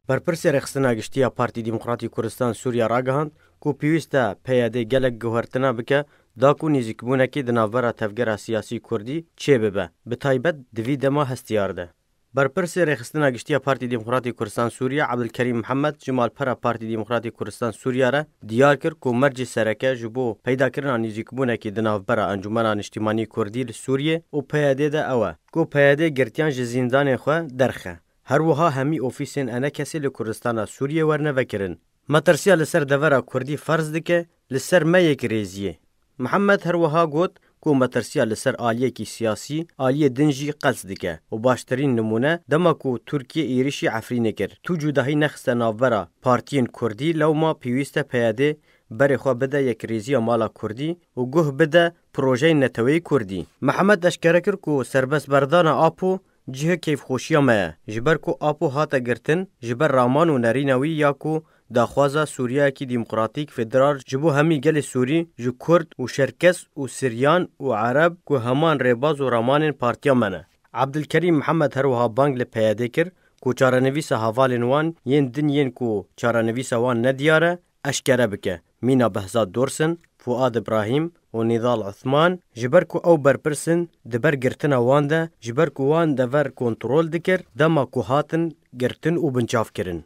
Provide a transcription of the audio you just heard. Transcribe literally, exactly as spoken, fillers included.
Berpirsê Rêxistina Giştî ya Partî Demokratî Kurdistan Sûriye ragihand ku pêwîst e P Y D gelek guhertina bike da ku nêzîkbûnekî di navbera tevgera siyasî kurdî çêbibe, bi taybet di vî dema hestiyar de. Berpirsê Rêxistina Giştî ya Partî Demokratî Kurdistan Sûriye Ebdulkerîm Mihemed ji malpera Partî Demokratî Kurdistan Sûriye re diyar kir ku mercê sereke ji bo peydakirina nêzîkbûnekî di navbera Encûmena Niştîmanî Kurdî li Sûriyê û P Y D de ew e ku P Y D girtiyan ji zîndanên xwe derxe. Her wiha hemî ofîsên enekesê li Kurdistana Sûriyê werne vekirin. Metirsiya li ser devera kurdî ferz dike li ser me yekrêziyê. Mihemed her wiha got ku metirsiya li ser aliyekî siyasî aliyê din jî qels dike û baştirîn nimûne dema ku Tirkiye êrişî Efrînê kir, tu cudahî nexiste navbera partiyên kurdî, lewma pêwîst e P Y D berê xwe bide yekrêziya mala kurdî û guh bide projeyên neteweyî kurdî. Mihemed eşkere kir ku serbestberdana Apo cihê keyfxweşiya me ye. Ji ber ku Apo hate girtin, ji ber raman û nerîna wî ya ku daxwaza Sûriyeyekî demokratîk, federal ji bo hemî gelê Sûrî, ji Kurd û Şerkes û Siryan û Ereb ku heman rêbaz û ramanên partiya me ne. Ebdilkerîm Mihemed her wiha bang li P Y D kir ku çarenivîsa hevalên wan yên din yên ku çarenivîsa wan nediyar e, eşkere bike. Mîna Behzad Dorsin, Fuad Ibrahîm û Nîdal Uthman, ji ber ku ew berpirs in, di ber girtina wan de, ji ber ku wan dever kontrol dikir, dema ku hatin girtin û binçav kirin.